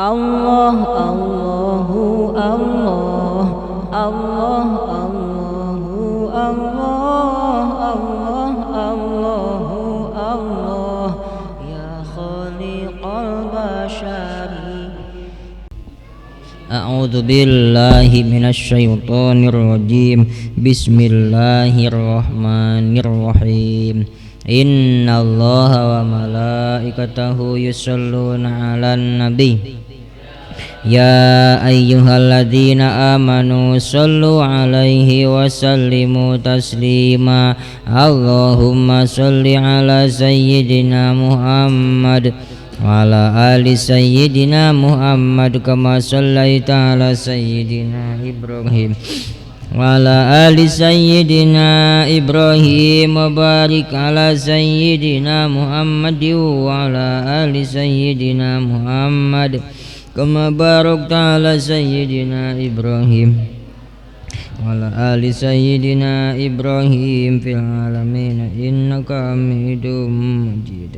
Allah Allahu Allah Allah Allahu Allah Allah Allahu Allah ya khaliqal bashari. A'udzu billahi minasyaitonir rajim. Bismillahirrahmanirrahim. Innallaha wa malaikatahu yusholluna 'alan nabi. Ya ayyuhalladzina amanu shollu 'alaihi wa sallimu taslima. Allahumma sholli 'ala sayyidina Muhammad wa ala ali sayyidina Muhammad kama shallaita ala sayyidina Ibrahim wa ala ali sayyidina Ibrahim wa barik ala sayyidina Muhammad wa ala ali sayyidina Muhammad kama barakta ala sayyidina Ibrahim wa ala ali sayyidina Ibrahim fil alamin innaka Hamidum Majid.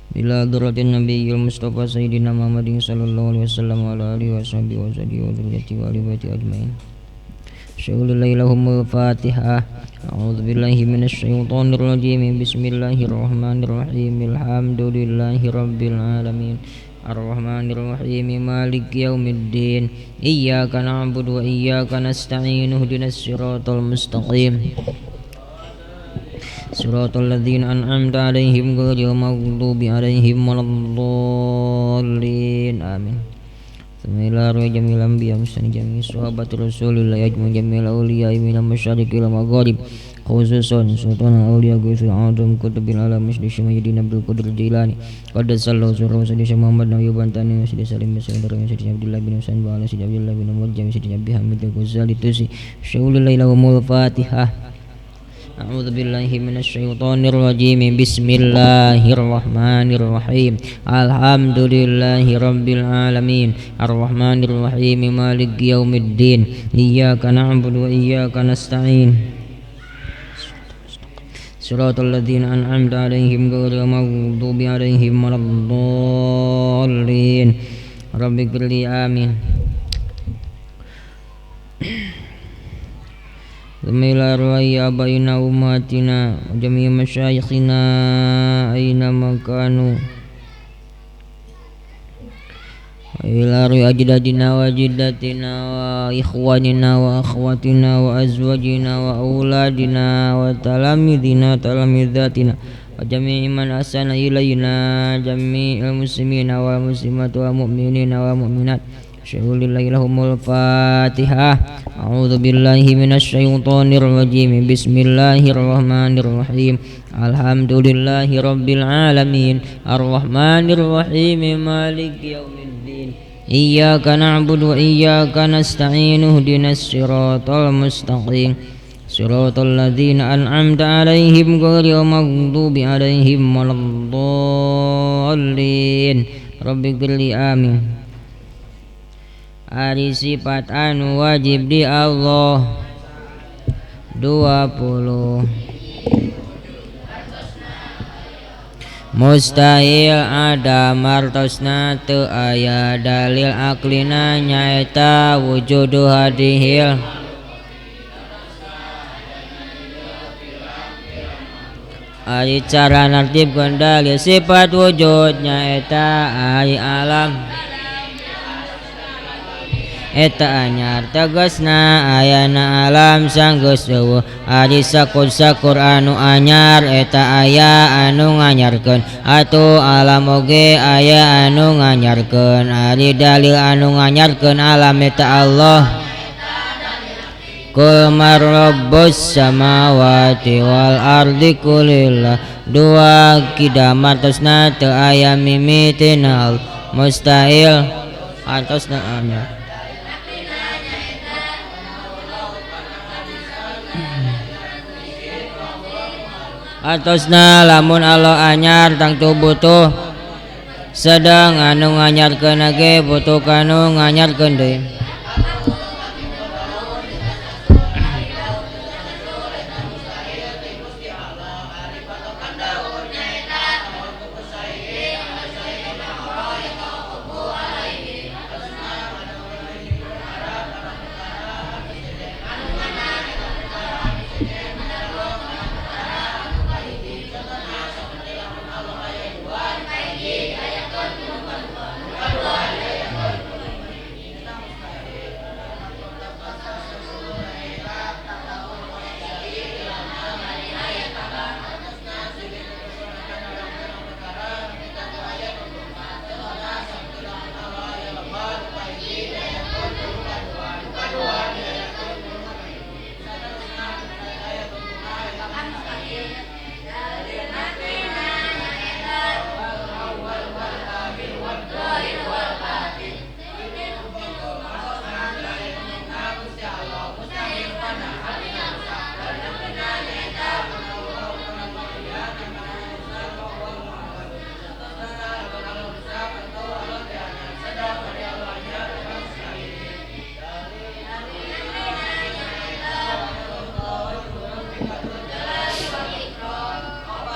Bila hadratin Nabiyil Mustafa sayyidina Muhammadin sallallahu alaihi wasallam wa ala alihi washabihi wa sahbihi wa dzurriyyatihi wa ahli baiti ajmain. Syaulillahi lahumul Fatihah. A'udzu billahi minasyaitonir rajim. Bismillahirrahmanirrahim. Alhamdulillahi rabbil alamin. Ar-Rahmanir Rahim. Maliki yaumiddin. Iyyaka na'budu wa iyyaka nasta'in. Ihdinas siratal mustaqim. Siratal ladzina an'amta 'alaihim ghairil maghdubi 'alaihim waladdallin. Amin. Bismillahirrahmanirrahim. Jamil anbiya musani jami sahabat Rasulillah ajma'in jamil awliya minal masyariqi wal magharib khususan sultan awliya Ghusul Azam Qutbil Alam Muslim Sayyidina Abdul Qadir Jilani qaddasallahu sirrahu Sayyidina Muhammad Nabi Bantani Sayyidina Salim bin Sayyidina Abdullah bin Husain wa ala Sayyidina Abdullah bin Murjam Sayyidina Abi Hamid Al-Ghazali Tusi. Syaulillahi lahumul Fatihah. A'udzu billahi minasyaitonir rajim. Bismillahirrahmanirrahim. Alhamdulillahi rabbil alamin. Arrahmanir rahim. Maliki yaumiddin. Iyyaka na'budu wa iyyaka nasta'in. Siratal ladzina an'amta 'alaihim ghairil maghdubi 'alaihim waladdallin. Rabbighfirli amin. Ila arwahi abaina ummatina wa jami'i masyayikhina aina makanu ila arwahi ajdadina wa jiddatina wa ikhwanina wa akhwatina wa azwajina wa auladina wa talamidina talamidhatina wa jami'i man ahsana ilaina jami'il muslimina wal muslimat wal mu'minina wal mu'minat. Syaulillahi lahumul Fatihah. A'udzu billahi minasyaitonir rajim. Bismillahirrahmanirrahim. Alhamdulillahi rabbil alamin. Arrahmanir rahim. Maliki yaumiddin. Iyyaka na'budu wa iyyaka nasta'in. Ihdinas siratal mustaqim. Siratal ladzina an'amta 'alaihim ghairil maghdubi 'alaihim waladdallin. Rabbighfirli amin. Ari sifat anu wajib di Allah 20. Mustahil ada martosna teu aya dalil aklina nyaeta wujudu hadihil. Ari cara nartibkeun dalil sifat wujud nyaeta ari alam eta anyar tegasna ayana alam sanggeus eueuh. Ari sakur-sakur anu anyar eta aya anu nganyarkeun atuh alam oge aya anu nganyarkeun. Ari dalil anu nganyarkeun alam eta Allah. Qul man rabbus samawati wal ardi qulillah. Dua kidamar tosna teu aya mimitina mustahil atosna anyar. Atosna lamun Allah anyar tangtu butuh sedang anu nganyarkeun ge butuh kanu nganyarkeun deui.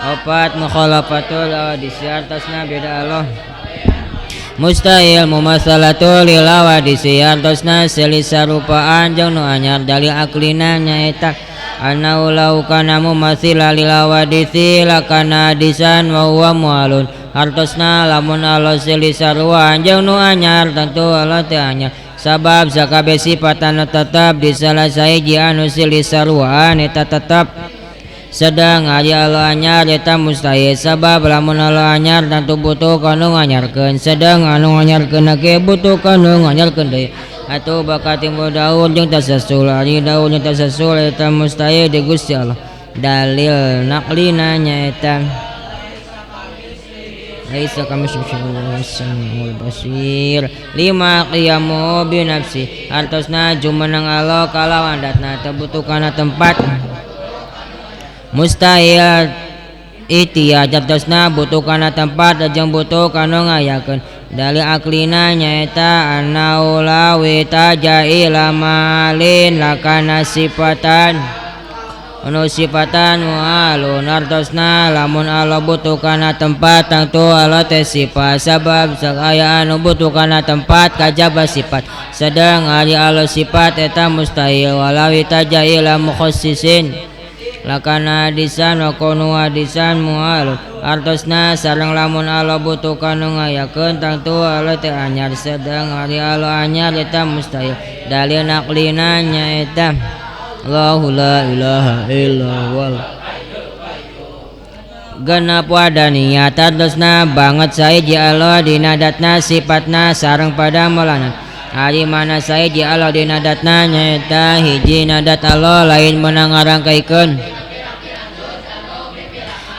Opat mukhalafatul hawadisi artosna beda Allah. Mustahil mumasalatul lil hawadisi artosna selisarupaan jeung nu anyar. Dalil aklina nyaeta anau lau kana mumatsila lil hawadisi lakana hadisan wa huwa mualun. Artosna lamun Allah selisarua jeung nu anyar tentu Allah teu anyar. Sabab sakabeh sifat anu tetep di salah sahiji anu silisaruan eta tetep. Sedang ari Allah anyar eta mustahil. Sabab lamun Allah anyar tentu butuh kanu nganyarkeun. Sedang anu nganyarkeun ge butuh kanu nganyarkeun deui. Atuh bakal timbul daun jeung tasasul. Ari daun jeung tasasul eta mustahil di Gusti Allah. Dalil naqlina nyaeta laisa kamitslihi syai'un basir. Lima qiyamu bi nafsi artosna jumeneng Allah kalawan datna teu butuh kana tempat. Mustahil ihtiyaj artosna butuh kana tempat jeung butuh kana ngayakeun. Dalil aklina nyaeta anau lawi tajaila malin lakana sifatan anu sifatan mualun artosna lamun Allah butuh kana tempat tangtu Allah teh sifat. Sabab sakaya anu butuh kana tempat kajaba sifat. Sedang ari Allah sifat eta mustahil. Walawi tajaila mukhassisin lakana hadisan wa kunu hadisan mualun artosna sareng lamun Allah butuh kana ngayakeun tangtu Allah teh anyar. Sedang ari Allah anyar eta mustahil. Dalil naqlina nyaeta Allahu la ilaha illa huwal genep wadaniyat artosna banget saeji Allah dina datna sifatna sareng padamelana. Ari mana saeji Allah dina datna nyaeta hiji nadat Allah lain meunang ngarangkaikeun.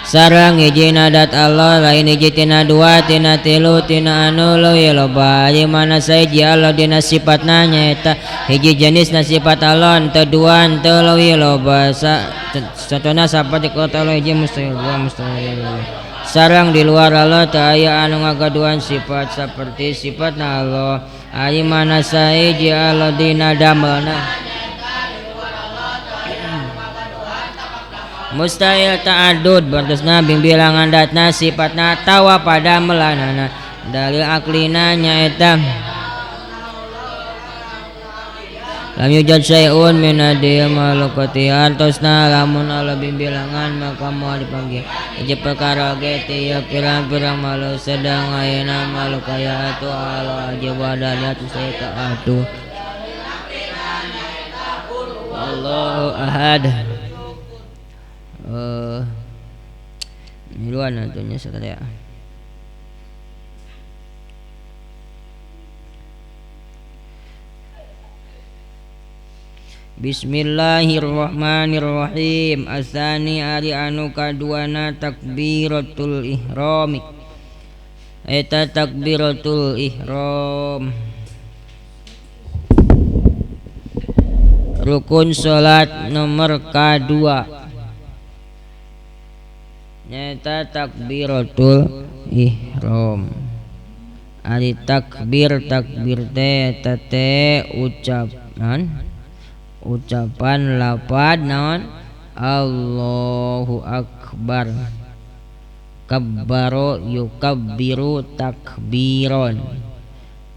Sareng hiji nadat Allah lain hiji tina dua tina tilu tina anu leuwih loba. Ari mana saeji Allah dina sifatna nyaeta hiji jenisna sifat Allah henteu dua henteu leuwih loba. Satona saperti kota Allah hiji mustahil dua mustahil. Sareng di luar Allah teu aya anu ngagaduhan sifat saperti sifatna Allah. Ari mana saeji Allah dina damelna mustahil ta'addud bertosna bingbilangan datna sifatna tawa pada melanana. Dalil aklina nyaeta lam yujad syai'un min adil mahlukati artosna lamun Allah bimbilangan maka moal dipanggil hiji perkara ge tieu pirang-pirang makhluk. Sedang ayeuna makhluk aya atuh Allah aja wadaniyat saya ta'adu. Allahu ahad. Miluan atunya sadaya. Bismillahirrahmanirrahim. Asani ari anu kaduana takbiratul ihrami. Eta takbiratul ihram rukun salat nomor kadua nyata takbiratul ihram. Ari takbir takbir teh eta teh ucapan ucapan lapad naon Allahu akbar. Kabbaro yukabbiru takbiron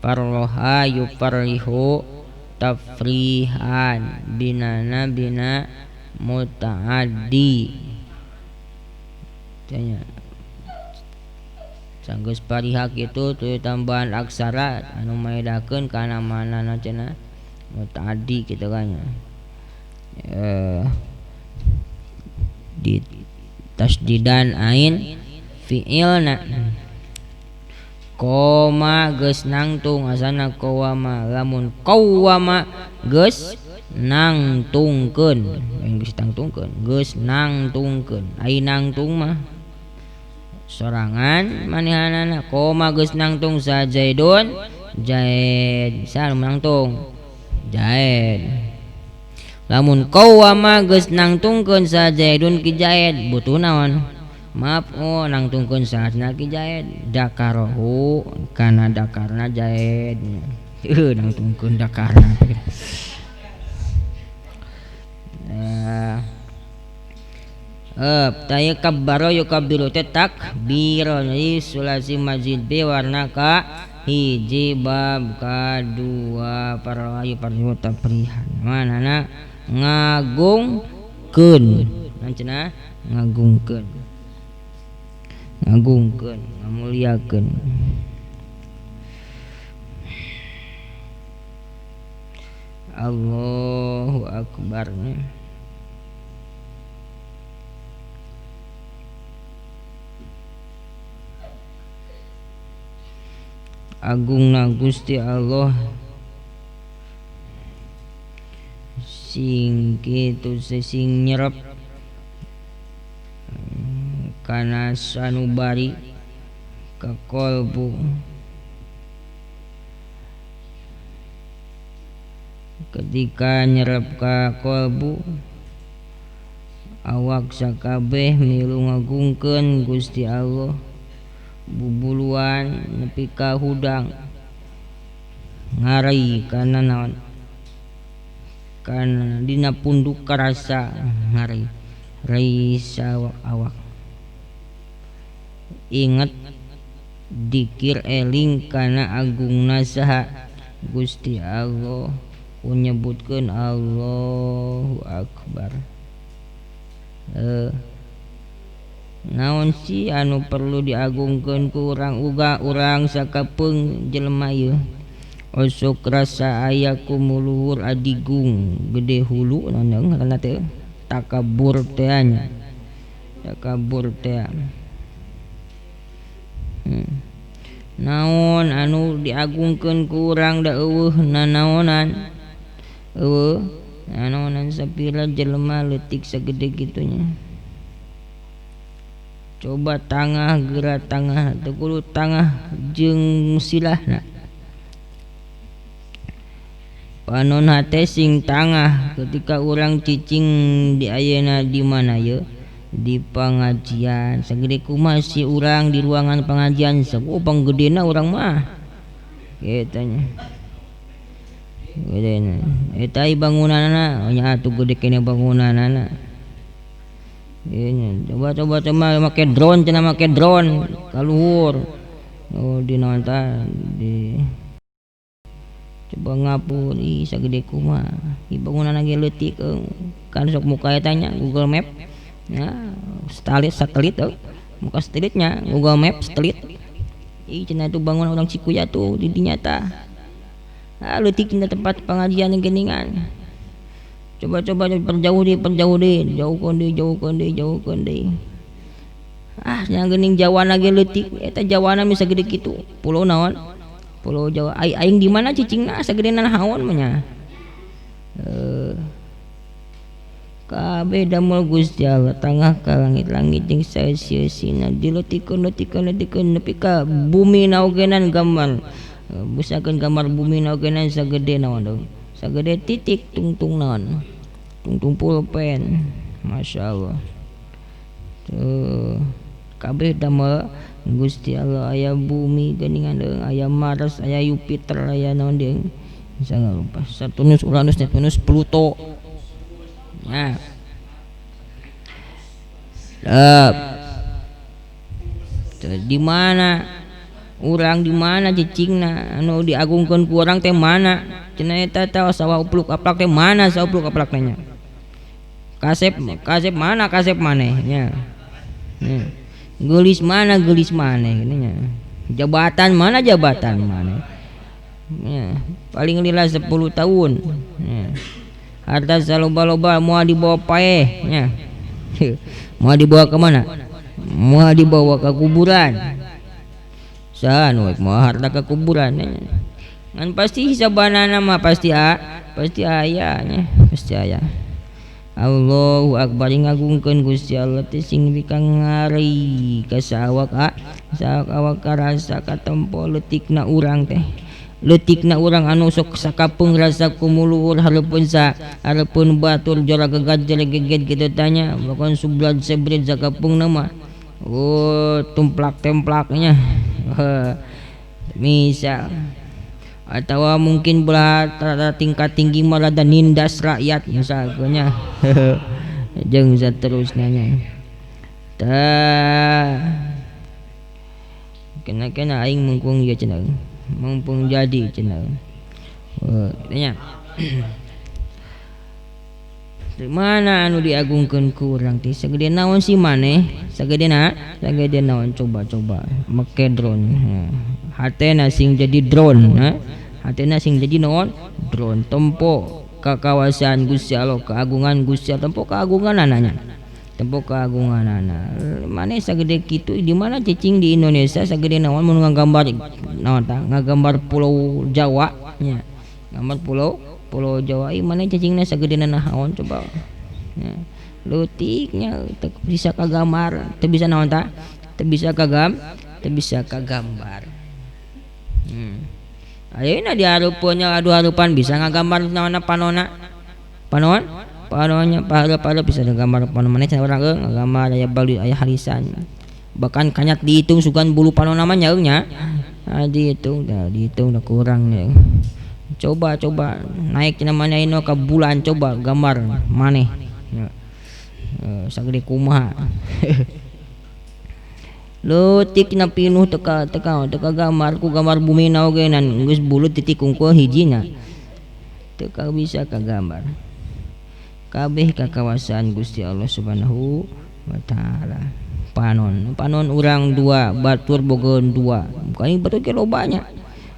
parroha yuparrihu tafrihan binana bina mutaaddi. Tanya sanggeus parihak itu tuh tambahan aksara anu maedakeun kana manana cenah mutaaddi kitu kan ya. Di tasdidan ain fiilna koma geus nangtung asana qawama. Lamun qawama geus nangtungkeun lain geus tangtungkeun geus nangtungkeun. Ai nangtung mah sorangan manehanana. Koma geus nangtung sa Zaidun Zaid sa nangtung Zaid. Lamun qawama geus nangtungkeun sa Zaidun ki Zaid butuh naon? Maaf oh nangtungkeun saatna ki Zaid dakarohu kana dakarna Zaid. Heuh nangtungkeun dakarna. Taya kabbaro yukabbiru teh takbir. Jadi sulasi mazid B warna ka hiji bab kadua parwayu paryu taprihan. Manana ngagungkeun. Cenah ngagungkeun. Ngagungkeun, ngamuliakeun. Allahu akbar. Agungna Gusti Allah sing kitu sing nyerep kana sanubari ka kolbu ketika nyerep ka kolbu awak sakabeh milu ngagungkeun Gusti Allah bubuluan nepi ka hudang ngarai kana naon kana dina punduk karasa ngarai rai sawak awak inget dikir eling kana agungna saha Gusti Allah ku nyebutkeun Allahu Akbar. Naon si anu perlu diagungkeun ku urang uga urang sakapeung jelema ieu osok rasa aya kumuluhur adigung gede hulu naon ngaranna teh takabur teh nya takabur teh. Naon anu diagungkeun ku urang da eueuh nanaonan eueuh nanaonan sapira jelema leutik sagede kitu nya. Coba tangah geura tangah teu kudu tangah jeung silahna. Panon hate sing tangah ketika urang cicing di ayeuna di mana ye di pengajian sagede kumaha si urang di ruangan pengajian saku panggedena urang mah kitu nya. Gedena eta bangunanana nya atuh gede keneh bangunanana. Ieu nya coba coba make drone cenah make drone ka luhur. Oh di naon tah di coba ngapur ih sagede kumaha ieu bangunanna ge leutik kan sok muka eta nya Google Map. Ya, satelit muka satelitnya Google Map satelit. Ih cenah tu bangunan urang Cikuya tuh di dinya tah. Ah leutik cenah tempat pengajian geuningan. Coba-coba perjauh deui, jauhkeun deui. Ah nya geuning Jawana ge leutik, eta Jawana mah sagede kitu. Pulau naon? Pulau Jawa. Aing di mana cicingna sagede naon mah nya. Kabeh damel Gusti Allah tangah ka langit-langit jeung saeusieusina dileutikeun leutikeun nepi ka bumi naogenan gambar busakeun gambar bumi naogenan sagede naon deung sagede titik tungtung naon tungtung pulpen masyaallah tuh kabeh damel Gusti Allah aya bumi geuningan deung aya Mars aya Jupiter aya naon deung sagala rupa Saturnus Uranus Neptunus Pluto. Nah. Di mana urang di mana cicingna anu diagungkeun ku urang teh mana cenah eta teh sawah upluk aplak teh mana sawah upluk aplak teh nya kasep kasep mana kasep maneh nya. Geulis mana geulis maneh nya jabatan mana jabatan maneh nya paling lila 10 tahun nya. Harta saloba-loba moal dibawa paeh nya. Moal dibawa ke mana? Moal dibawa ke kuburan. Saha nu moal harta ke kuburan nya. Ngan pasti hisabanana mah pasti pasti aya nya, pasti aya. Allahu akbar ngagungkeun Gusti Allah teh sing nepi ka ngari ka saawak saawak awak karasa katempo leutikna urang teh. Leutikna urang anu sok sakapeung rasa kumuluhur hareupeun sa hareupeun batur jora gegat jelegeget kitu tanya bahkan sublad sebret sakapeungna mah oh tumplak templaknya misal atau mungkin belah tingkat tinggi malah dan nindas rakyat misalnya jeung saterusna nya. Tah kena-kena aing mungkung ieu cenah. Mumpung jadi cenah. Nya. Di mana anu diagungkeun ku urang teh sagede naon si maneh, sagede naon coba-coba make drone. Hatena sing jadi drone, hatena sing jadi naon? Drone tempo ka kawasan Gusti Allah, keagungan Gusti Allah, tempo keagunganana. Tempo keagunganana. Maneh sagede kitu di mana cicing di Indonesia sagede naon mun ngagambar naon tah? Ngagambar Pulau Jawa nya. Gambar Pulau Jawa ieu maneh cicingna sagedena naon coba. Nya. Leutiknya teu bisa kagambar, teu bisa naon tah? Teu bisa kagambar. Ayeuna dihareupeun nya adu hareupan bisa ngagambar naonna panona. Panon? Panonnya pahareup-hareup bisa ngagambar panon maneh cenah urang euy ngagambar aya bali aya harisan. Bahkan kanyat dihitung sugan bulu panona mah nya euy nya. Dihitung dah dihitung dah kurang nya. Coba naik cenah maneh ayeuna ka bulan coba gambar maneh. Sagede kumaha. Leutik na pinuh teka gambar ku gambar bumi na oge nan geus buleut titik kungkul hijina. Teu bisa kagambar. Kabeh ka kawasan Gusti Allah Subhanahu wa taala. Panon urang dua, batur bogeun dua. Bukan batur ge loba nya.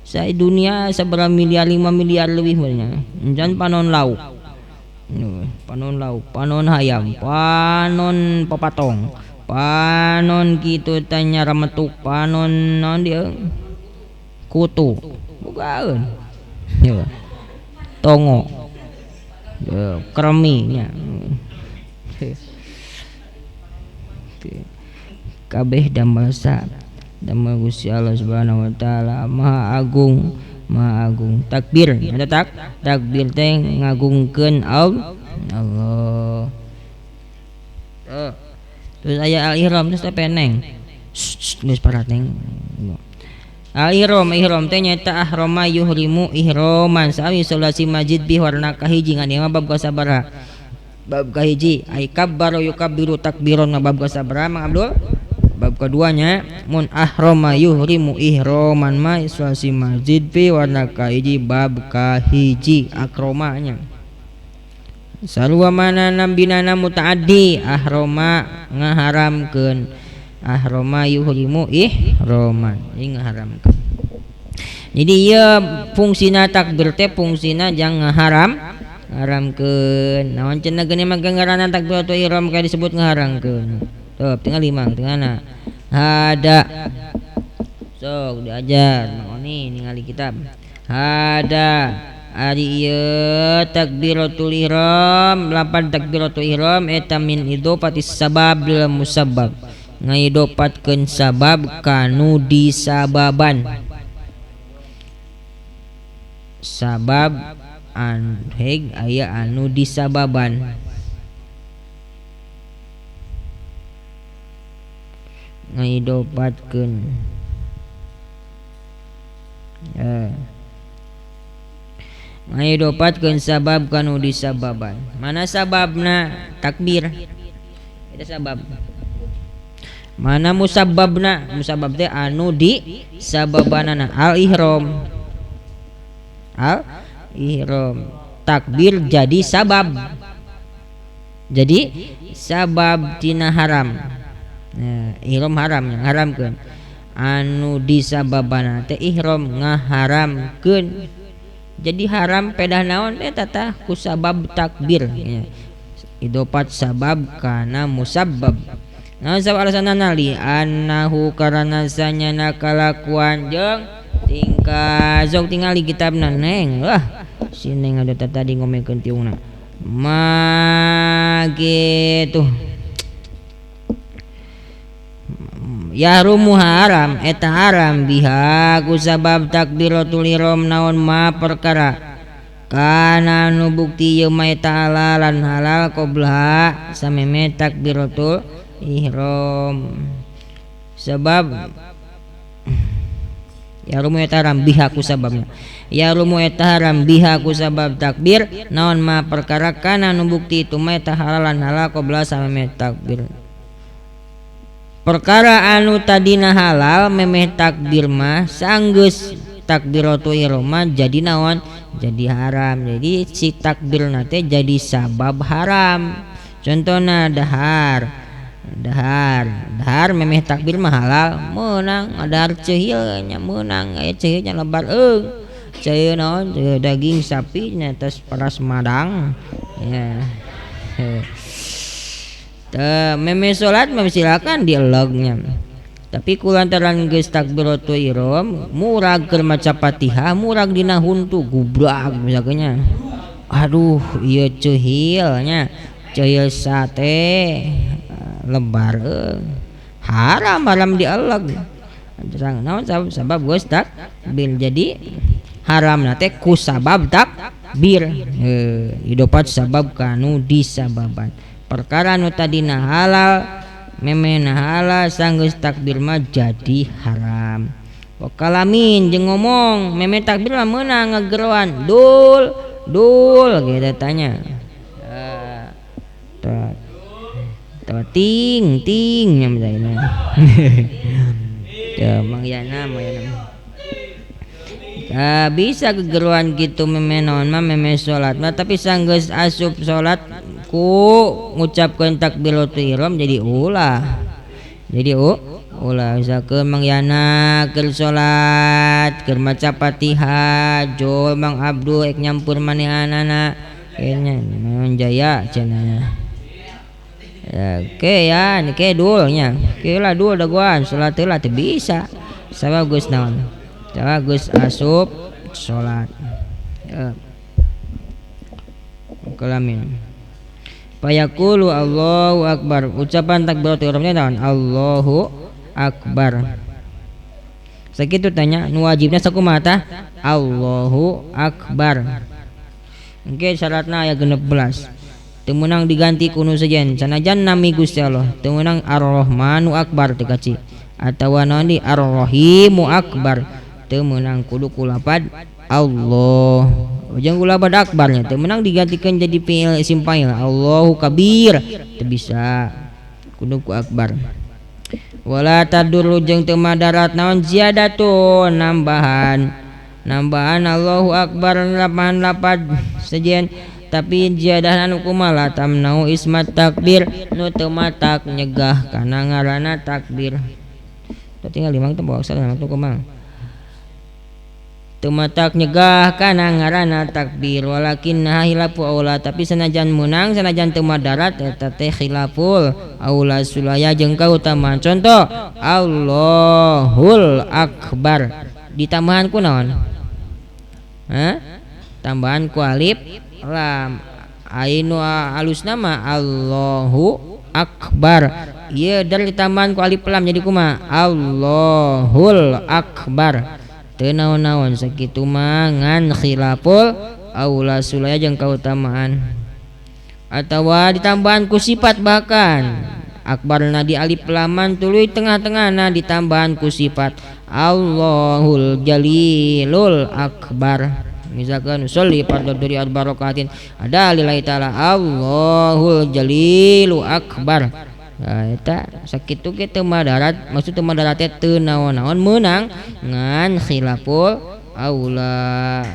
Sa dunia sabaraha miliar 5 miliar leuwih meureun. Encan panon lauk. Panon lauk, panon hayam, panon papatong. Panon kitu tanya rametuk, panon naon dia? Kutu. Bogaeun. Ya. Tongo. Ya, kremi nya. Kabeh damel damel Gusti Allah Subhanahu wa taala Maha Agung, Maha Agung. Takbir, ada takbir teh ngagungkeun Allah. Terus aya al-ihram terus teh peneng. Geus parateng. Al-ihram, ihram teh nyaeta ahrama yuhrimu ihraman sawi salasi masjid bi warna kahiji ngan ieu mah bab kasabaraha. Bab kahiji ai kabbara yukabbiru takbiron mah bab kasabaraha Mang Abdul? Bab keduanya mun ahrama yuhrimu ihraman ma salasi masjid bi warna kahiji bab kahiji akromanya. Sarua mana nambinana mutaaddi ahrama ngaharamkeun ahrama yuhrimu ihraman ieu ngaharamkeun. Jadi ieu fungsina takbir teh fungsina jang ngaharamkeun. Naon cenah geuning mah ngaranna takbir atau ihram kayak disebut ngaharamkeun. Tuh tinggal limang tinggalna hada sok diajar Mang Oni ningali kitab hada ari ieu takbiratul ihram lapan takbiratul ihram eta min idofatis sabab lil musabbab ngaidopatkeun sabab kanu disababan sabab an heg aya anu disababan ngaidopatkeun ngaidopatkeun sabab kanu disababan. Mana sababna takbir eta sabab. Mana musababna? Musabab teh anu di sababanana al ihram. Al ihram takbir jadi sabab. Jadi sabab tina haram. Nah, ihram haram ngaharamkeun. Anu disababana teh ihram ngaharamkeun. Jadi haram pedah naon eta tah ku sabab takbir ya. Idopat sabab kana musabbab. Nah sabab alasanna li annahu karana sanyana kalakuan jeung tingkah sok tingali kitabna neng lah si neng ada tadi ngomekeun tiungna ma gitu yahrumu haram eta haram biha ku sabab takbiratul ihram naon ma perkara kana nu bukti ieu mah eta halalan halal qobla sameme takbiratul ihram sebab yahrumu eta haram biha ku sababna yahrumu eta haram biha ku sabab takbir naon ma perkara kana nu bukti itu mah eta halalan halal qobla sameme takbir Perkara anu tadina halal memeh takbir mah sanggeus takbiratul ihram mah jadi naon? Jadi haram. Jadi si takbirna teh jadi sabab haram. Contohna dahar. Dahar memeh takbir mah halal, meunang dahar ceuhil nya meunang aya ceuhil nya lebar eung. Ceuhil naon? Ceuhil daging sapi nya atas paras madang. Ya. Teu memeh salat mah silakan dielognya. Tapi kulantaran geus takbiratul ihram murag keur maca Fatihah, murag dina huntu gubrak misalnya. Aduh, ieu ceuhil nya. Ceuhil sate lebar haram haram dielog. Naon sabab geus takbir jadi haram na teh ku sabab takbir. Hidopat sabab kanu disababan. Perkara nu tadina halal memehna halal sanggeus takbir mah jadi haram. Wa kalamin jeung ngomong memeh takbir mah meunang ngegeroan dul dul gitu tanya. Ting ting nya misalnya. Teu Mang Yana Mang Yana. Bisa gegeruan gitu memeh naon mah memeh salat mah tapi sanggeus asup salat ku ngucapkeun takbiratul ihram jadi ulah. Jadi ulah misalkeun Mang Yana keur salat keur maca Fatihah jol Mang Abdul ek nyampur manehanana kayaknya naon jaya cenah. Oke ya, ke dulnya. Ke lah dul dagoan salat heula teu bisa. Sabab geus naon? Sabab geus asup salat. Kelamin. Fayaqulu Allahu akbar. Ucapan takbiratul ihramnya naon? Allahu akbar. Sakitu tanya nu wajibna sakumaha tah? Allahu akbar. Engke syaratna aya 16. Teu meunang diganti ku nu sejen sanajan nami Gusti Allah teu meunang Ar-Rahmanu Akbar teu kaci atawa naon di Ar-Rahimu Akbar teu meunang kudu ku lapad Allah jeung ku lapad akbarnya teu meunang digantikeun jadi fi'il isim fa'il Allahu kabir teu bisa kudu ku akbar. Wala tadurru jeung teu madarat naon ziyadatun nambahan nambahan Allahu Akbar lapan lapad sejen tapi ziyadah anu kumaha tamnau ismat takbir nu teu matak nyegah kana ngaranna takbir. Teu tinggal limang teh bawa salah teu kumaha. Teu matak nyegah kana ngaranna takbir walakinna khilafu aula tapi sanajan meunang sanajan teu madarat eta teh khilaful aula sulaya jeung kautamaan. Contoh Allahul akbar ditambahan ku naon? Hah? Tambahan ku alif lam ainu alusna mah Allahu akbar ieu dari ditambahan ku alif lam jadi kumaha Allahul akbar teu naon-naon sakitu mah ngan khilaful aula sulaya jeung kautamaan atawa ditambahan ku sifat bahkan akbarna di alif laman tuluy tengah-tengahna ditambahan ku sifat Allahul jalilul akbar. Misalkan usolli fardhu dari arbarakatin ada lillahi taala Allahul jalilu akbar. Nah, eta sakitu ge teu madarat maksud teu madarat teh teu naon-naon meunang ngan khilaful aula.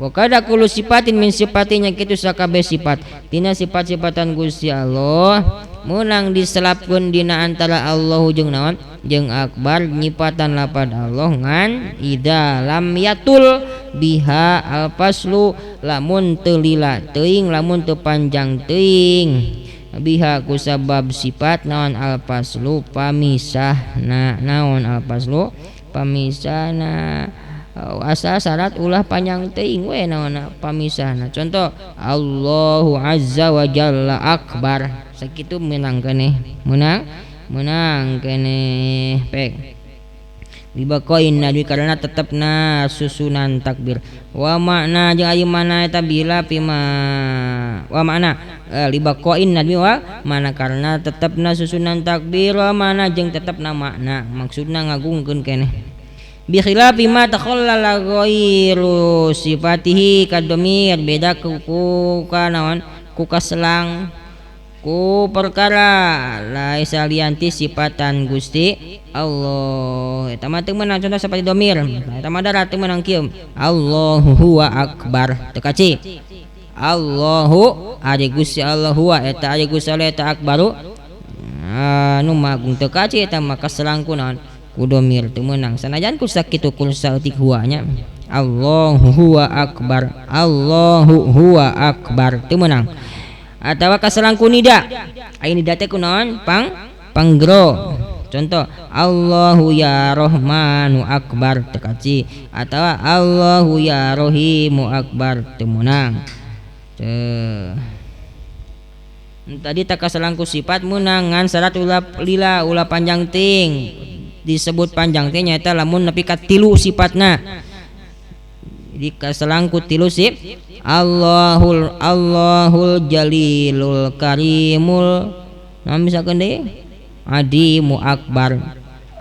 Wa kada kullu sifatin min sifatinya kitu sakabeh sifat tina sifat-sifatan Gusti Allah meunang diselapkeun dina antara Allahu jeung naon jeung akbar nyipatan lapad Allah ngan idza lam yatul biha alfaslu lamun teu lila teuing lamun teu panjang teuing biha ku sabab sifat naon alfaslu pamisahna naon alfaslu pamisahna asal syarat ulah panjang teuing we naon pamisahna. Contoh Allahu azza wa jalla akbar sakitu meunang keneh meunang meunang keneh pek libakoin nabi karena tetepna susunan takbir wa makna jeung aya mana eta bila pima wa makna libakoin nabi wa mana karena tetepna susunan takbir wa mana jeung tetepna makna maksudna ngagungkeun keneh bi khilafi ma takhallala ghairu sifatihi kadomir beda ku kanaon ku kaselang Ku perkara laisa lianti sifatan Gusti Allah. Eta mah teu meunang contoh seperti domir. Eta mah darat teu meunang kieu. Allahu huwa akbar. Teu kaci. Allahu ari Gusti Allah huwa eta ari Gusti Allah eta akbaru anu magung teu kaci eta mah kaselangku naon ku domir teu meunang. Sanajan ku sakitu ku saeutik huwa nya. Allahu huwa akbar. Allahu huwa akbar teu meunang. Atawa kaselangku nida. Aya nida teh kunaon? Panggro. Contoh Allahu ya Rahmanu akbar teu kaci. Atawa Allahu ya Rahimu akbar teu meunang. Teu. Tadi tak kaselangku sifat meunang ngan syarat ulah lila ulah panjang ting. Disebut panjang teh nyaeta lamun nepi ka tilu sifatna. Jadi kaselangku tilu sif Allahul Allahul Jalilul Karimul nah misalkan deh Adimu Akbar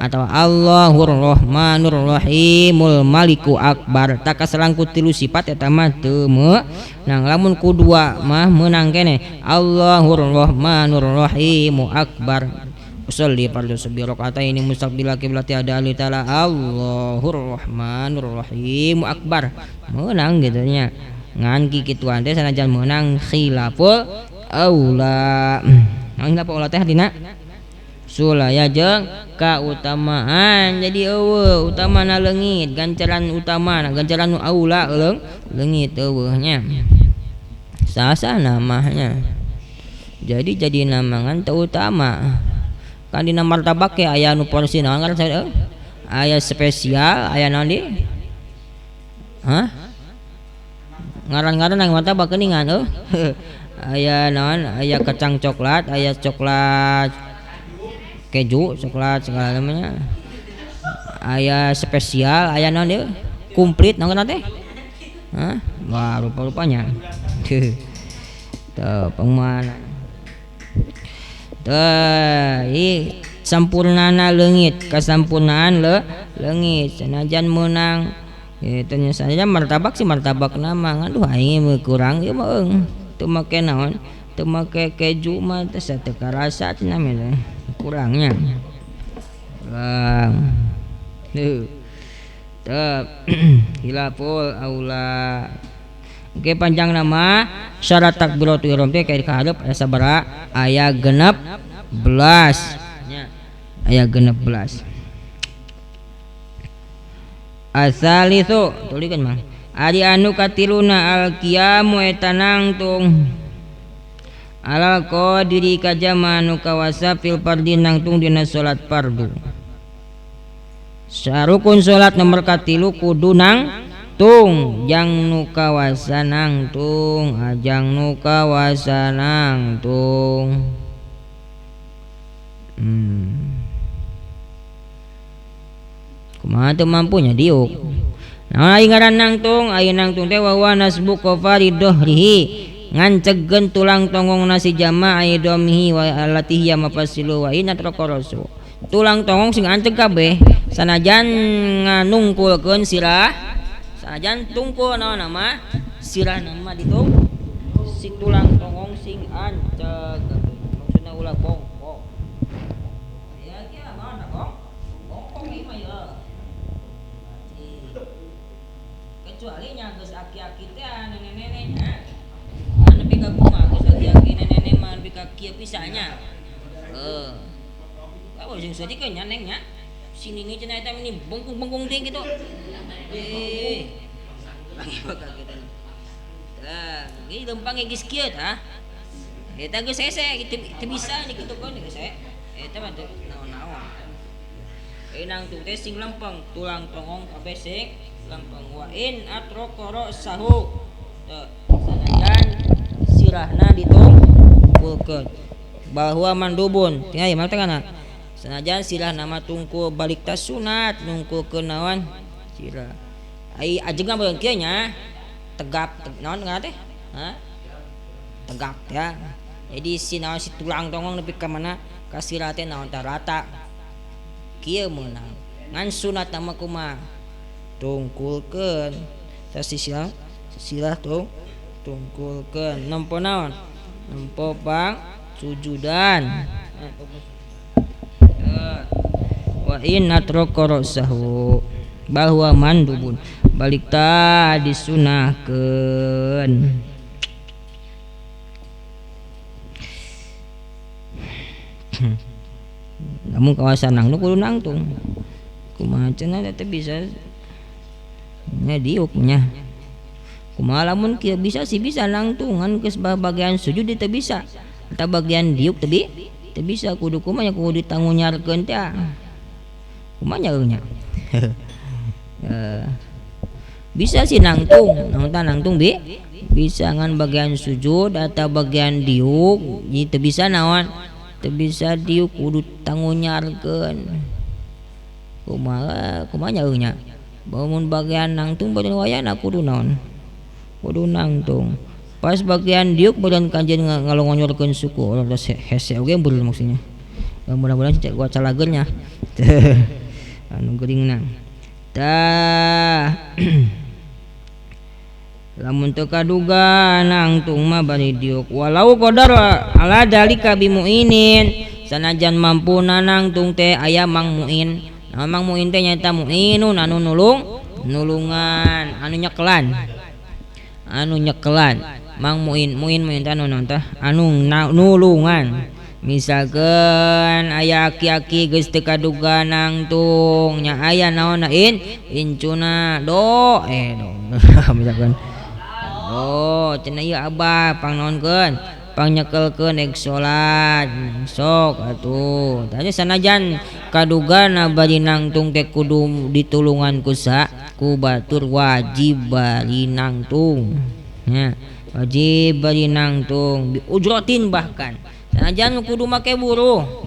atau Allahur Rahmanur Rahimul Maliku Akbar tak kaselangku tilu sifat eta mah teu meunang. Lamun ku dua mah meunang keneh Allahur Rahmanur Rahimu Akbar. Usolli fardu subi rakaataini mustaqbilal qiblati ada ali ta'ala Allahur Rahmanur Rahim Akbar meunang gitu nya. Ngan kikituan teh sanajan meunang khilaful aula. Ngan khilaful aula teh dina sulaya jeung kautamaan. Jadi eueuh utamana leungit gancaran utamana gancaran nu aula leungit eueuh nya. Sasah namanya. Jadi jadi nama ngan teu utama. Kan dina martabak ge aya nu porsi naon ngaran aya spesial aya naon di? Hah? Ngaran-ngaran nang martabak geuningan eueuh. Aya naon? Aya kacang coklat, aya coklat keju, coklat segala namanya. Aya spesial, aya naon deui? Komplit naon teh? Hah? Wah, rupa-rupanya. Teu pengmana. Teu, ih sampurnana leungit, kasampurnaan leungit sanajan meunang. Eta nya saja martabak sih martabak nama aduh aing mah kurang ieu mah eung. Teu make naon? Teu make keju mah teh teu karasa cenah mah kurangnya. Kurang. Teu. Teu khilaful aula. Oke panjang nama syarat takbiratul ihram teh kayak kahareup aya sabaraha? Aya 16 nya. Aya 16. Asalitsu tulikeun mah. Ari anu katiluna al qiyamu eta nangtung alal qadiri kajama anu kawasa fil fardhi nangtung dina salat fardu. Sarukun salat nomor katilu kudu nangtung jang nu kawasa nangtung ajang nu kawasa nangtung. Kumaha teu mampunya diuk. Nah ari ngaran nangtung, ari nangtung teh wa huwa nasbu qafari dohrihi ngancegkeun tulang tonggong nasi jama aidomihi wa allati hiya mafasilu wa inna taqarasu. Tulang tonggong sing anceg kabeh sanajan nganungkulkeun sirah, sanajan tungkul naon nama sirah nama ditung si tulang tonggong sing anceg maksudna ulah bongkok. Ya kieu mah bong bongkok ieu mah ya. Kecuali nya geus aki-aki teh nenek-neneknya. Nepi ka kumaha geus aki-aki nenek-nenek mah nepi ka kieu pisannya. Heuh. Kamu sing sedih kan nya neng nya. Sini nih cenah eta meni bengkung-bengkung teh kitu. Eh. Bakal kitu. Tah, ieu lempang geus kieu tah. Eta geus hese teu bisa nya kitu kan geus hese. Eta mah teu naon-naon. Nangtung teh sing lempeng, tulang tonggong kabeh sing lempeng wa in atrokoro sahu. Teu sanajan sirahna ditungkulkeun. Bahwa mandubun tinggal ieu mah teh kana. Sanajan sirah nama tungkul balik tas sunat nungkulkeun naon sirah. Ai ajengan bae kieu nya tegap naon ngaran teh? Hah? Tegap ya. Jadi si naon si tulang tonggong nepi ka mana ka sirah teh naon tah rata. Kieu meunang. Ngan sunat nama kumaha? Tungkulkeun. Tah sirah sirah tungkulkeun. Nempo naon? Nempo pang Sujudan. Wa in atraka ra'sahu bahwa mandubun balik ta disunahkeun. Namun kawasan nang nu kudu nangtung. Kumaha cenah teh bisa nya diuk nya. Kumaha lamun kieu bisa sih bisa nangtungan geus bagian sujud teu bisa. Eta bagian diuk teu bisa kudu kumaha nya kudu ditangunyarkeun teh. Kumaha nya euy nya. Bisa sih nangtung, nangtung bi bisa ngan bagian sujud atau bagian diuk jadi teu bisa naon. Teu bisa diuk kudu tangunyarkeun. Kumaha kumaha nya euy nya. Bamun bagian nangtung badan wayana kudu naon. Kudu nangtung. Pas bagian diuk badan kanjeun ngalongonyorkeun suku urang teh hese oge beul maksudnya. Mudah-mudahan cek gua calageurnya. Anu geuringna. Tah lamun teu kaduga nangtung mah bari diuk walau qadar ala dalika bimuinin sanajan mampu nangtung teh aya mang muin. Nah, mang muin teh nyaeta muinun anu nulung nulungan anu nyekelan. Anu nyekelan mang muin muin muin teh anu naon teh anu nulungan. Misalkan aya aki-aki geus teu kaduga nangtung nya aya naonna in incuna do do misalkan do cenah ieu abah pangnaonkeun pangnyekelkeun ek salat sok atuh tah sanajan kadugana bari nangtung teh kudu ditulungan ku sa ku batur wajib bari nangtung nya wajib bari nangtung ujrotin bahkan sanajan kudu make buruh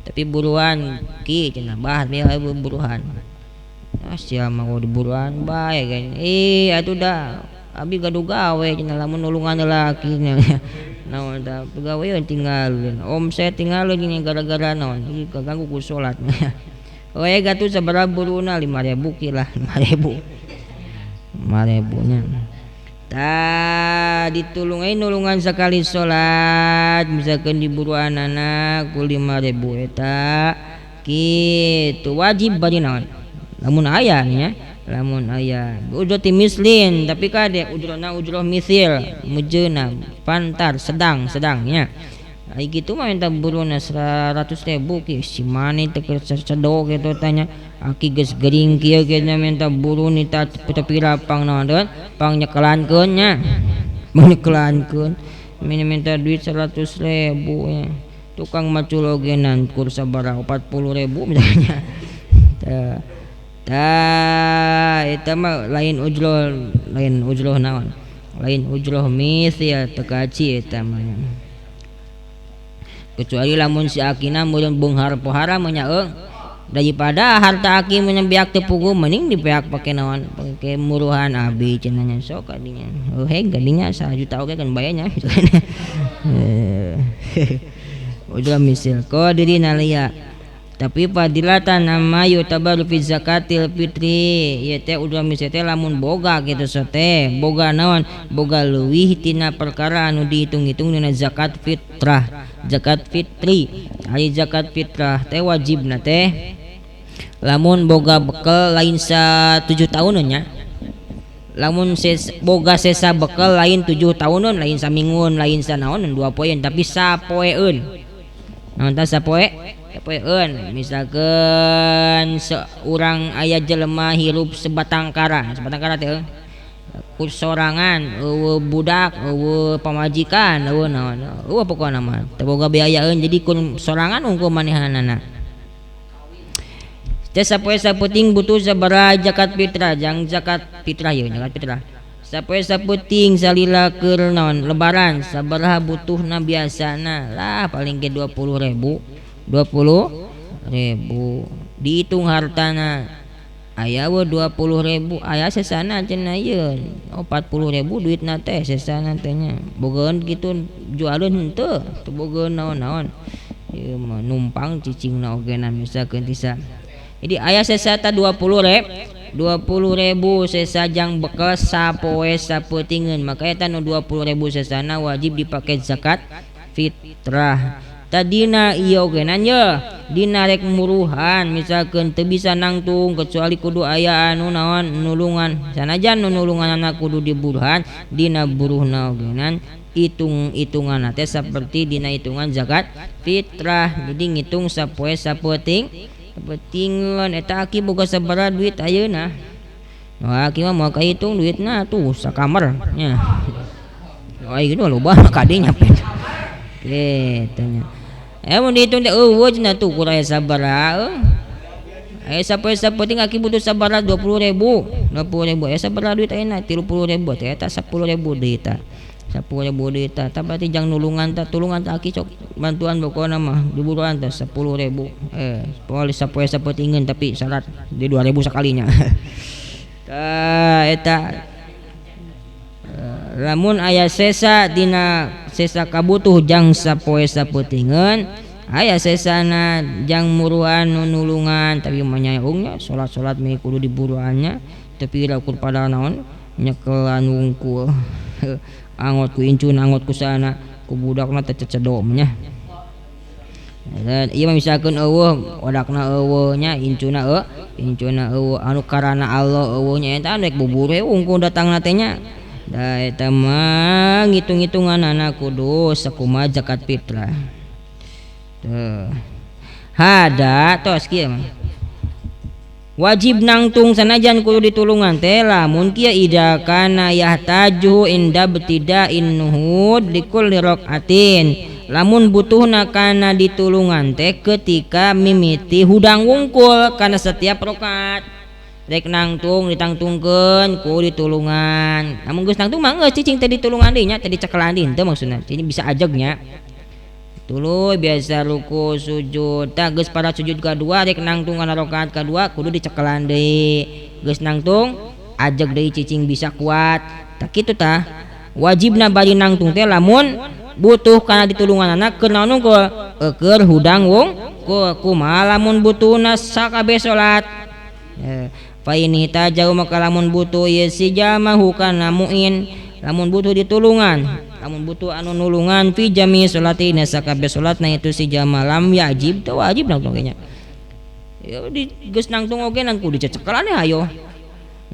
tapi buruan ki cenah bah bieu buruhan ah sia mah kudu buruan bae kan ih atuh dah abi gaduh gawe cenah lamun nulungan lalaki naon tah pagawean tinggalkeun omset tinggalkeun gini gara-gara naon kaganggu ku salat we gatuh sabaraha buruhna 5000 ki lah 5000 5000 nya. Tah ditulung euy nulungan sakali salat misalkeun di buruanana ku 5000 eta kitu wajib bari naon lamun aya nya lamun aya ujrati mislin tapi kade ujrona ujroh misil mejeuna pantar sedang sedangnya ai kitu mah minta buruhna 100.000 ki si mane teh cedo kitu tanya aki geus gering kieu ge minta buruh ni ta tepira pang naon pang nyekelankeun nya menyekelankeun minta duit 100.000 nya tukang macul ogenan kur sabaraha 40.000 misalnya tah tah eta mah lain ujroh naon lain ujroh misil teu kaci eta mah kecuali lamun si akina meureun beunghar pohara mah nya daripada harta aki mah beak teu puguh mending dibeak pake naon pake muruhan abi cenah nya sok kadinya heuh gadinya 1 juta oge kan bae nya ujroh misil qadirina liya tapi fadilatan amma yutabaru fi zakatil fitri ieu teh ujroh misil teh lamun boga kitu so teh boga naon boga leuwih tina perkara anu dihitung-hitung dina zakat fitrah zakat fitri ari zakat fitrah teh wajibna teh lamun boga bekel lain sa 7 tahunan nya lamun boga sesa bekel lain 7 tahunan lain samingguan lain sanaonan 2 poeun tapi sapoeun naon tah sapoe sapoeun misalkeun seurang aya jelema hirup sebatang kara teh ku sorangan eueuh budak eueuh pamajikan eueuh naon eueuh pokona mah teu boga biayaeun jadi kun sorangan unggul manehanana teh sapoe saputing butuh sabaraha zakat fitrah jang zakat fitrah ieu zakat fitrah sapoe saputing salila keur naon lebaran sabaraha butuhna biasana lah paling ge 20.000 20.000 dihitung hartana aya we 20.000 aya sesana cenah ieu 40.000 duitna teh sesana teh nya bogaeun kitu jualeun henteu teu bogaeun naon-naon ieu mah numpang cicingna ogena misalkeun tisa jadi aya sesa ta 20.000 sesa jang bekel sapoe sapeutingeun maka eta nu 20.000 sesana wajib dipake zakat fitrah. Tadina ieu oge ye dina rek muruhan misalkeun teu bisa nangtung kecuali kudu aya anu naon nulungan sanajan nu nulunganana kudu diburuhan dina buruhna oge nan hitung-hitunganna teh saperti dina hitungan zakat fitrah. Jadi ngitung sapoe sapeuting sapetingeun eta aki boga sabaraha duit ayeuna. Wah aki mah moal kahitung duitna tuh sakamar nya. Wah ieu loba kadinya pe. Kitu nya. Mun dihitung teh eueuh cenah tuh kurang aya sabaraha eueuh. Aya sapoe sapeting aki butuh sabaraha 20.000. 20.000 aya sabaraha duit ayeuna 30.000 teh eta 10.000 deui tah. 10.000 deui tah. Tah berarti jang nulungan tah tulungan tah aki sok bantuan pokona mah diburuan tah 10.000. Poe sapoe sapetingeun tapi syarat di 2.000 sakalinya. Tah eta lamun aya sesa dina sesa kabutuh jang sapoe sapetingeun aya sesana jang muruan nu nulungan tapi mah nyaeungnya salat-salat mah kudu diburuannya teu pira ukur pada naon nyekelan wungkul angot ku incun angot ku sana ku budakna teh cecedom nya. Ieu mah misalkeun eueuh odakna eueuh nya incuna incuna eueuh anu karana Allah eueuh nya eta rek bubur we wungkul datangna teh nya. Da eta mah ngitung-hitunganana kudu sakumaha zakat fitrah. Tuh. Hada tos kieu mah. Wajib nangtung sanajan kudu ditulungan teh lamun kieu ida kana yahtaju inda btida'in nuhud likulli rakaatin. Lamun butuhna kana ditulungan teh ketika mimiti hudang wungkul kana setiap rakaat. Rek nangtung ditangtungkeun ku ditulungan. Lamun geus nangtung mah geus cicing teh ditulungan deui nya, teh dicekelan deui henteu maksudna. Ini bisa ajeg nya. Tuluy biasa ruku sujud, tah geus para sujud kadua rek nangtung kana rakaat kadua kudu dicekelan deui. Geus nangtung ajeg deui cicing bisa kuat. Tah kitu tah. Wajibna bari nangtung teh lamun butuh kana ditulunganana keur naon unggul? Keur hudang wungkul. Kumaha lamun butuhna sakabeh salat? Fa ini tajau maka lamun butuh ieu si jalma hukana muin lamun butuh ditulungan lamun butuh anu nulungan fi jami salati na sakabeh salatna itu si jalma lam yajib teu wajib nangtung ge nya. Ya di geus nangtung oge nang kudu dicecekelan hayo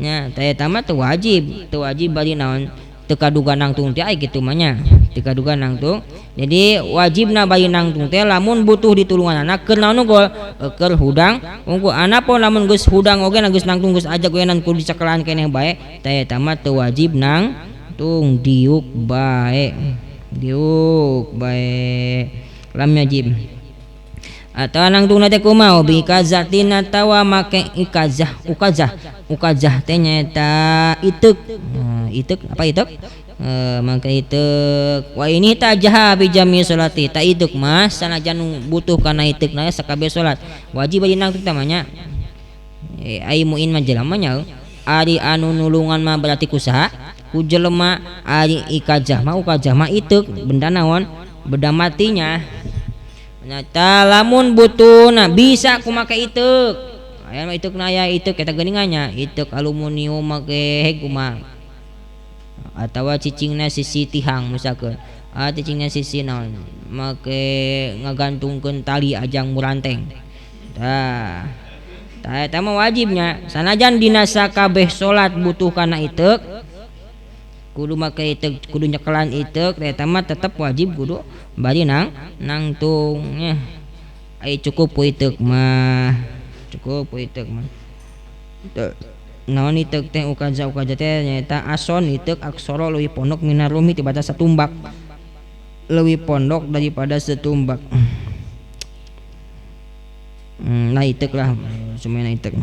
nya teh eta mah teu wajib bari naon teu kaduga nangtung teh ai kitu mah nya teu kaduga nangtung. Jadi wajibna bari nangtung teh lamun butuh ditulunganana keur naon unggul keur hudang unggul. Anapun lamun geus hudang oge geus nangtung geus ajag we nan kudu dicekelan keneh bae teh eta mah teu wajib nangtung diuk bae lam yajib. Atawa nangtungna teh kumaha bi kazatina tawa make ikazah ukazah teh nyaeta iteuk. Nah, iteuk apa iteuk? Maka iteuk wa ini tajaha bi jami salati ta iteuk mah sanajan butuh kana iteukna sakabeh salat wajib bari nangtung teh mah nya. Ai muin mah jelema nya ari anu nulungan mah berarti kusaha ku jelema ari ikazah mah ukazah mah iteuk benda naon benda matinya. Nyata lamun butuhna bisa ku make iteuk aya mah iteukna aya iteuk eta geuningan nya iteuk aluminium make heg kumaha atawa cicingna sisi tihang misalkeun cicingna sisi naon make ngagantungkeun tali ajang muranteng tah tah eta mah wajibnya sanajan dina sakabeh salat butuh kana iteuk kudu make iteuk kudu nyekelan iteuk eta mah tetep wajib kudu bari nangtung nya. Ai cukup ku iteuk mah naon iteuk teh ukaza teh nyaeta ason iteuk aksara leuwih pondok minarumi tibata satumbak leuwih pondok daripada setumbak. Nah iteuk lah sumena iteuk.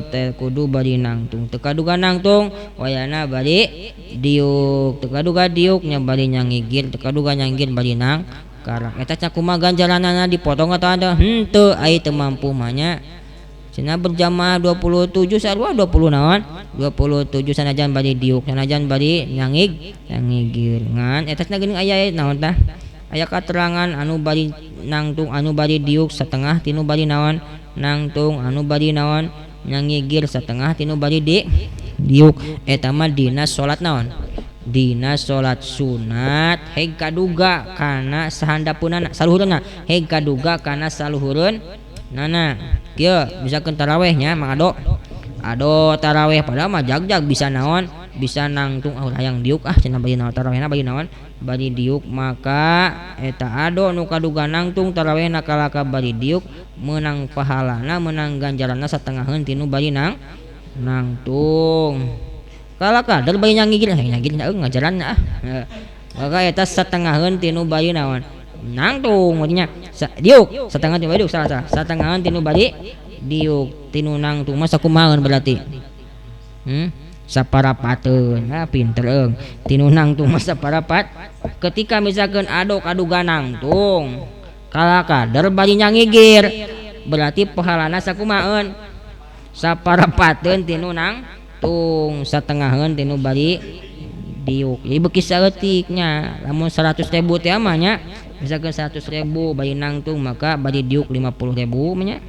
Teh kudu bari nangtung teu kaduga nangtung wayana bari diuk teu kaduga diuk nya bari nyangigir teu kaduga nyangigir bari nang karak eta nya kumaha ganjaranana dipotong atawa henteu ai teu mampu mah nya cenah berjamaah 27 sarua 20 naon 27 sanajan bari diuk sanajan bari nyangigir ngan eta cenah geuning aya naon tah aya katerangan anu bari nangtung anu bari diuk setengah tinu bari naon nangtung anu bari naon nyangigir setengah tinu bari diuk eta mah dina salat naon Dina salat sunat heg kaduga kana sahandapeunana saluhureunna heg kaduga kana saluhureun nana kieu misalkeun taraweh nya Mang Ado ado taraweh padahal mah jagjag bisa naon bisa nangtung ah hayang diuk ah cenah bari naon tarawehna bari naon bari diuk maka eta ado nu kaduga nangtung tarawehna kalaka bari diuk meunang pahalana meunang ganjaranna satengaheun tinu bari nangtung kalaka der bari nyangigir nyangigir ngajaran ah maka eta satengaheun tinu bari naon nangtung maksudnya diuk satengah tinu bari diuk salah satengaheun tinu bari diuk tinu nangtung mah sakumaheun berarti saparapateun ha pinter eung tinu nangtung mah saparapat ketika misalkeun ado kaduga nangtung kalaka der bari nyangigir berarti pahalana sakumaheun saparapateun tinu nangtung satengaheun tinu bari diuk. Jadi beuki saeutik nya lamun 100.000 teh mah nya misalkeun 100.000 bari nangtung maka bari diuk 50.000 nya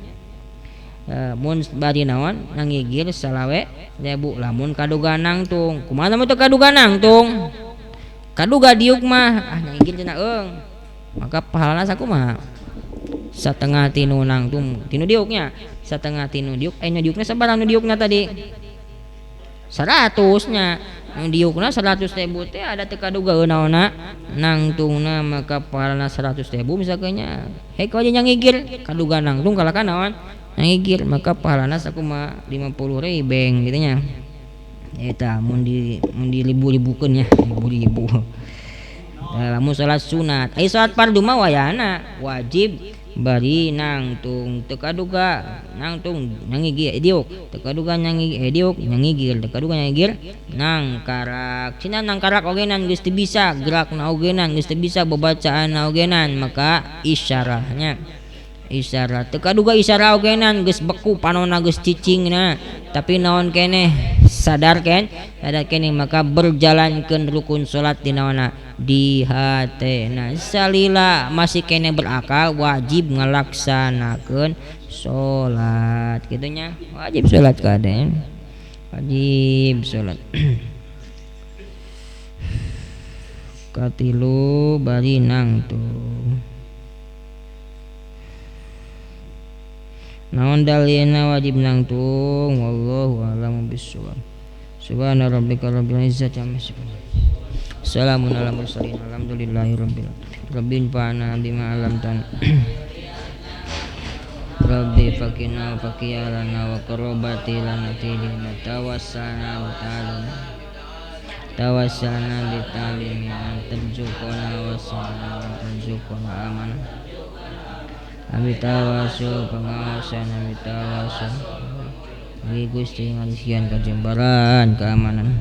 mun bari naon nangigir salawe ribu lamun kaduga nangtung kumaha mun teu kaduga nangtung kaduga diuk mah ah nangigir cenah eung maka pahalana sakumaha satengah tinu nangtung tinu diuknya satengah tinu diuk nya diukna sabaraha nu diukna tadi 100 nya nu diukna 100.000 teh ada teu kaduga naonna nangtungna maka pahalana 100.000 misalkeun nya hek aja nyangigir kaduga nangtung kalaka naon nyangigir maka pahalana sakumaha 50.000 beng gitu nya eta mun di ribu-ribukeun nya ribu-ribu lamun salat sunat ai salat fardu mah wayahna wajib bari nangtung teu kaduga nangtung nyangigir diuk teu kaduga nyangigir diuk nyangigir teu kaduga nyangigir nangkarak cenah nangkarak ogenan geus teu bisa gerakna ogenan geus teu bisa babacaanna ogenan maka isyarahnya isyarat teu kaduga isyarah ogenan geus beku panonna geus cicingna tapi naon keneh sadar ken sadar keneh maka berjalankeun rukun salat di naonna di hatena salila masih keneh berakal wajib ngalaksanakeun salat kitu nya wajib salat kaden wajib salat katilu bari nangtung naon dalilna wajib nangtung wallahu a'lamu bissawab. Subhana rabbika rabbil izzati amma yasifun. Salamun alal mursalin alhamdulillahi rabbil alamin. Rabbin fa'ana bima 'allamtana. Rabbi fakina fakiyalana wa qarabati lana tidina tawassana wa ta'aluna tawassana bi ta'limi an tarzuqana wa sana wa tarzuqana amanah. Abi tawasul pengawasan abi tawasul bagi Gusti ngalisian kajembaran keamanan.